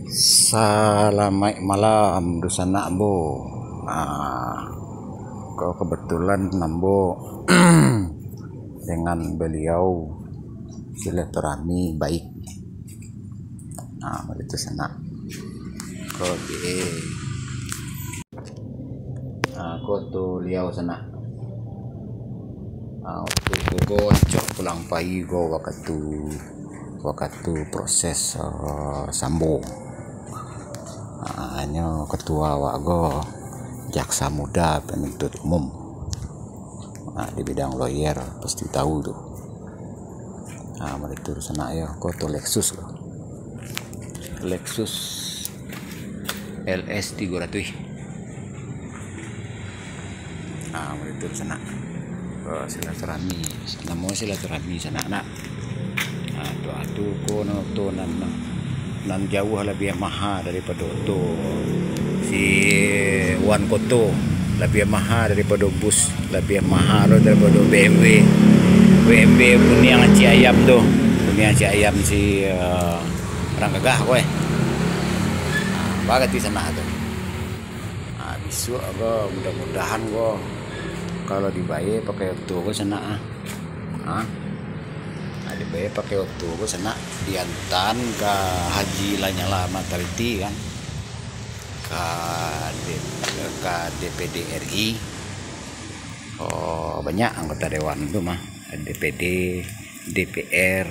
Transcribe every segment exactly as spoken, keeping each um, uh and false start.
Salamaik malam, dunsanak ambo. Ah, ko kebetulan ambo dengan beliau silaturahmi baik. Ah, baitu sanak. Ko, eh. Ah, ko tu liau sanak. Ah, wakatu ko, ko rancak pulang pai ko wakatu, wakatu proses, ah, sambo. Ah, nyo ketua awak ko jaksa muda penuntut umum. Ah, di bidang lawyer pasti tahu tu. Ah, baitu sanak yo, ko tu Lexus ko. Lexus L S tigo ratus. Ah, baitu sanak. Oh, silaturahmi. Namo silaturahmi sanak nak. Ah, tu, ah, tu ko no tu nan, nan, nan jauah labiah maha daripado tu. Si Wan Koto labiah maha daripado bus, labiah maha lo daripado B M W. B M W kuniang cik ayam tu. Kuniang cik ayam si, eh, urang gagah ko, eh. Ah, bagati sanak tu. Ah, bisuak ko, mudah-mudahan ko, kalau dibayar pakai oto ko sanak, ah. Ha? Ah, dibayar pakai oto ko sanak, diantaan ka Haji Lanyala Mataliti kan, ka D-, ka D P D R I. Oh, banyak anggota dewan tu mah, D P D, D P R,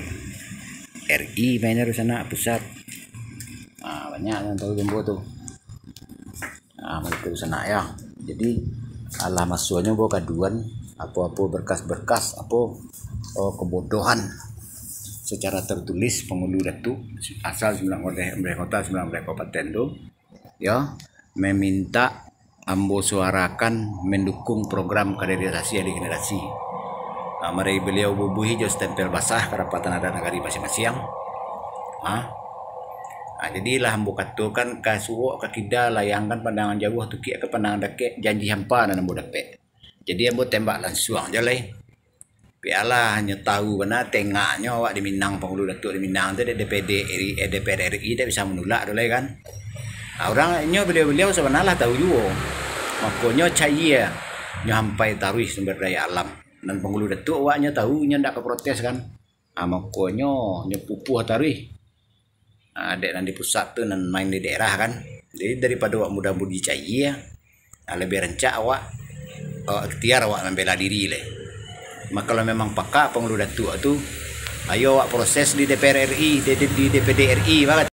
R I mainnya tu sanak, pusat. Ah, banyak yang tahu jumbo tu. Ah, baitu sanak yo. Jadi, alah masonyo bo kaduan, apo-apo berkas-berkas, apo, oh, kebodohan secara tertulis Pangulu Datuk asal Sambilan Kota, Sambilan Kota, Sambilan Kabupaten tu, yo, meminta ambo suarakan mendukung program kaderisasi ahli generasi. Ah, mari beliau bubuhi jo stempel basah karapatan adat nagari masiang-masiang. Ha? Ah, jadi lah ambo katokan ka suok, ka kida, layangkan pandangan jauah, tukiak ka pandangan dakek, janji hampa nan ambo dapek. Jadi ambo tembak lansuang jo lai. Pialah nyo tahu bana tengaknyo awak di Minang, Pangulu Datuk di Minang tu, dek D P D R I, eh, D P R R I dak bisa manulak tu lai kan. Ah, urang nyo baliau-baliau sabananyo lah tahu juo. Makonyo cayia nyo hampai taruih sumber daya alam. Nan Pangulu Datuk awak nyo tahu, nyo ndak ka protes kan. Ah, makonyo nyo pupuah taruih. Ah, dek nan di pusat tu nan main di daerah kan. Jadi daripado awak muda-mudi cayia, ah, labiah rancak awak, awak ikhtiar awak mambela diri lai. Mako kalau memang paka Pangulu Datuk tu, ayo awak proses di D P R R I, di, di, di D P D R I, bah.